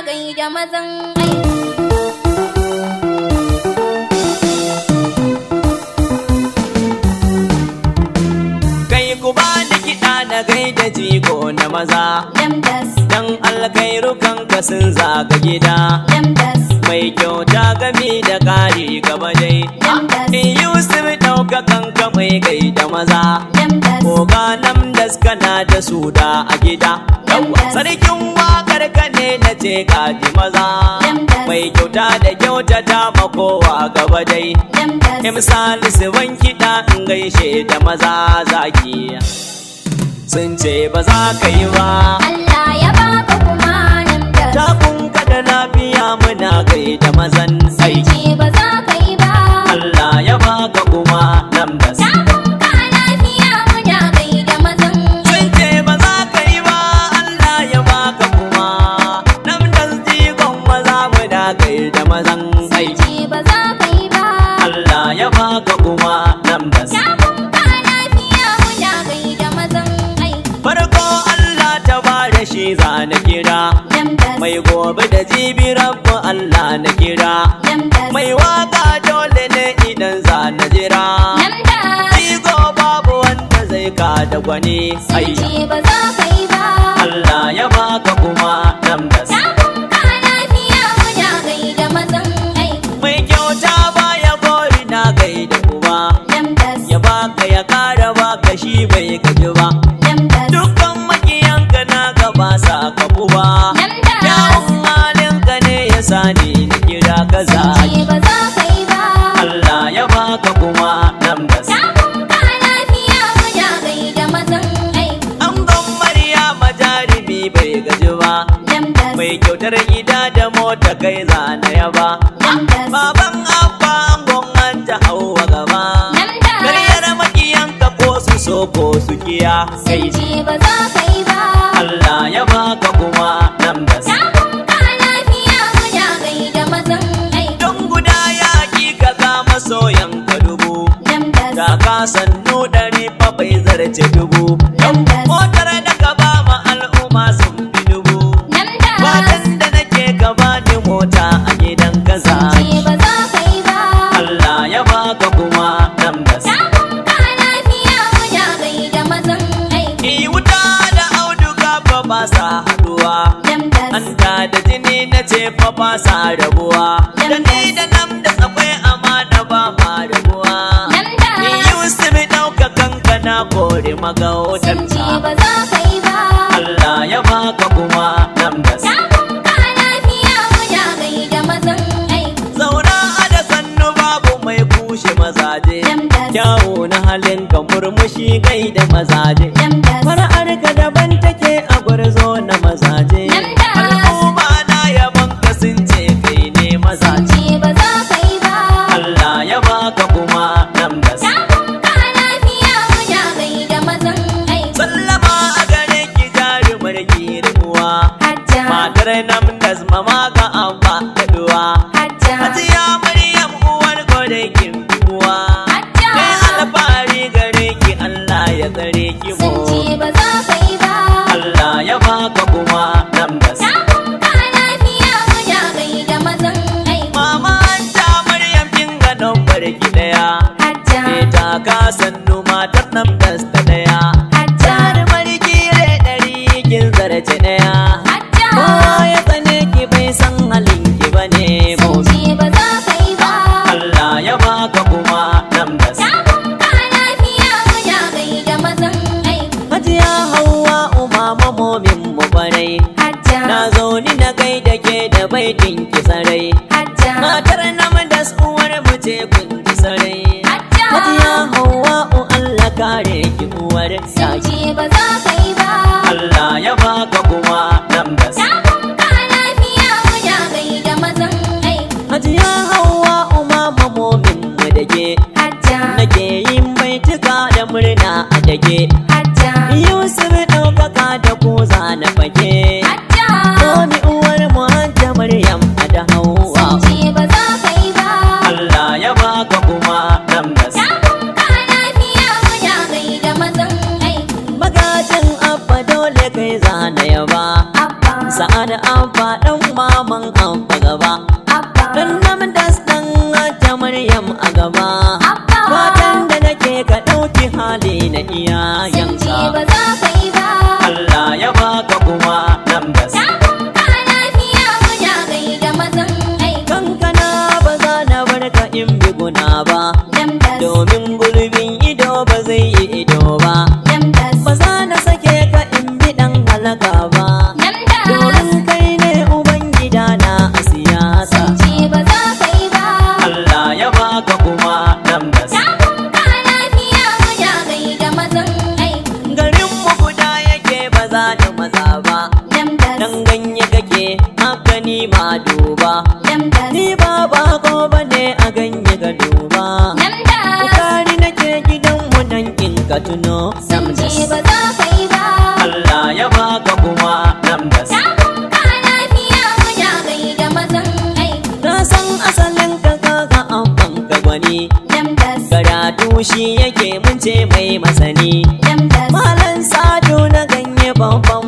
gaida mazan aiki. Kai ku ba ni kiɗa na gaida jigo na maza. Lamdas, Dan alkhairu kanka sun zaga gida. lamdas, Mai kyauta gami da ƙari gaba dai. Lamdas. In Yusuf ɗaukakan ka mai gaida maza. Lamdas, Oga Lamdas kana da suda a gida. Lamdas. Sarkin waƙar ka ne na ce kaji maza. Lamdas. Mai kyauta da kyautata makowa gaba dai. Lamdas, M Salisu ban kiɗa in gaishe da maza zaki. Sun ce ba za ka yi ba. Allah ya baka kuma lamdas. Takun ka da lafiya muna gaida mazan aiki. Ce ba za ka yi ba. Allah ya baka kuma Lamdas. Takunka lafiya muna gaida mazan Sun ce ba za ka yi ba, Allah ya baka kuma. Lamdas jigon maza muna gaida mazan aiki. Ce ba za ka yi ba. Allah ya baka kuma Lamdas. Takunka lafiya muna gaida mazan aiki. Farko Allah ta bada shi za na kira. Lamdas, Mai gobe da jibi rabbu Allah na kira. lamdas, Mai waka dole ne idan za na jira. lamdas. Jigo babu wanda zai ka da gwani. Sun Ai, ce ba za ka yi ba. Allah ya baka kuma Lamdas. Takunka lafiya muna gaida mazan aiki. Mai kyauta baya gori na gaida uba. Lamdas, Ya baka ya kara baka shi bai gaji ba. lamdas, Dukkan makiyanka na gaba sa kafu ba. lamdas. Kyawun halinka ne ya sani na kira ka Sun zaki. ce ba za ka yi ba. Allah ya baka kuma Lamdas. Takunka lafiya muna gaida mazan aiki. Angon Maryama jarumi bai gaji ba. Lamdas, Mai kyautar gida da mota kai zana yaba. lamdas, Baban Abba angon an ta hauwa gaba. lamdas. Karyar makiyanka ko su so ko su kiya. Sun ce ba za ka yi ba. Allah ya baka kuma Lamdas. Takunka lafiya muna gaida mazan aiki. Don guda ya ki ka ga masoyan ka dubu. Lamdas, Da ka sannu 100 fa bai zarce dubu. Lamdas. Motar da ka ba ma al'umma sun fi dubu. lamdas. Fatan da nake ka bani mota a gidan kaza. Sun ce ba za ka yi ba. Allah ya baka kuma Lamdas. Takunka lafiya muna gaida mazan aiki. Ni wuta da auduga fa ba sa haduwa. Lamdas, Anta da jini na ce fa ba sa rabuwa. Da ni da nam da akwai amana ba ma rabuwa. Lamdas. Ni Yusuf ɗaukakan ka na kore magautar Sun ce ba za ka yi ba. Allah ya baka kuma Lamdas. Takunka lafiya muna gaida mazan aiki. Zauna a da sannu babu mai kushe mazaje. Lamdas. Kyawu na halin ka murmushi gaida mazaje. Lamdas, Fara'ar ka daban take a gwarzo na mazaje. Lamdas. Al'umma na yaban ka sun ce kai ne sun mazaje. ce ba za ka yi ba. Allah ya baka kuma Lamdas. Takunka lafiya muna gaida mazan aiki. Sallama a gare ki jarumar girmuwa. Hajja, Matar Namdas mama ga abba da duwa. hajja, Hajiya Maryam uwar gore kin uwa. Hajja. Kai alfahari gare ki Allah ya tsare ki Sun mu. ce ba za ka yi ba. Allah ya baka kuma Lamdas. Takunka lafiya muna gaida mazan aiki. Mama ta Maryam kin ga nambar ki daya. Hajja, Ita ka sannu matar Namdas ta daya. hajja, Jarumar kire 100 kin zarce daya. hajja. Kowa ya tsane ki bai san halin ki bane Sun mu. ce ba za ka yi ba. Allah ya baka kuma Lamdas. Takunka lafiya muna gaida mazan aiki. Hajiya Hauwa umama momin mu barai. Hajja, Na zo ni na gaida ke da baitin ki sarai. hajja, Matar Namdas uwar mu ce kun ji sarai. hajja. Hajiya Hauwa Allah kare ki uwar Sun saki. ce ba za ka yi ba. Allah ya baka kuma Lamdas. Takunka lafiya muna gaida mazan aiki. Hajiya Hauwa umama momin mu da ke. Hajja, Nake yin baituka da murna a dake. hajja, Yusuf ɗaukaka da ku na fake. hajja. Komi uwar mu Hajja Maryam a da Hauwa. Sun ce ba za ka yi ba. Allah ya baka kuma Lamdas. Takunka lafiya muna gaida mazan aiki. Magajin Abba dole kai zana yaba. Abba, Sa'ad Abba ɗan mama maka ba. Namdas. Domin kai ne ubangida na a siyasa. Sun ce ba za ka yi ba. Allah ya baka kuma Namdas. Takun ka lafiya, muna gaida mazan aiki. Garin mu guda yake, ba za da maza ba. Namdas. Dan ganye kake, haka ni ma duba. Namdas. Ni ba bako bane a ganye ga duba. Namdas. Bukari nake gidan mu nan in ka tuno. Sun ce ba za ka yi ba. Allah ya baka kuma Namdas. Takun ka lafiya, muna gaida mazan aiki. Na san asalin ka, kaga abban ka gwani. Namdas. Karatu shi yake, mun ce mai masani. Namdas. Malam Sado na ganye babban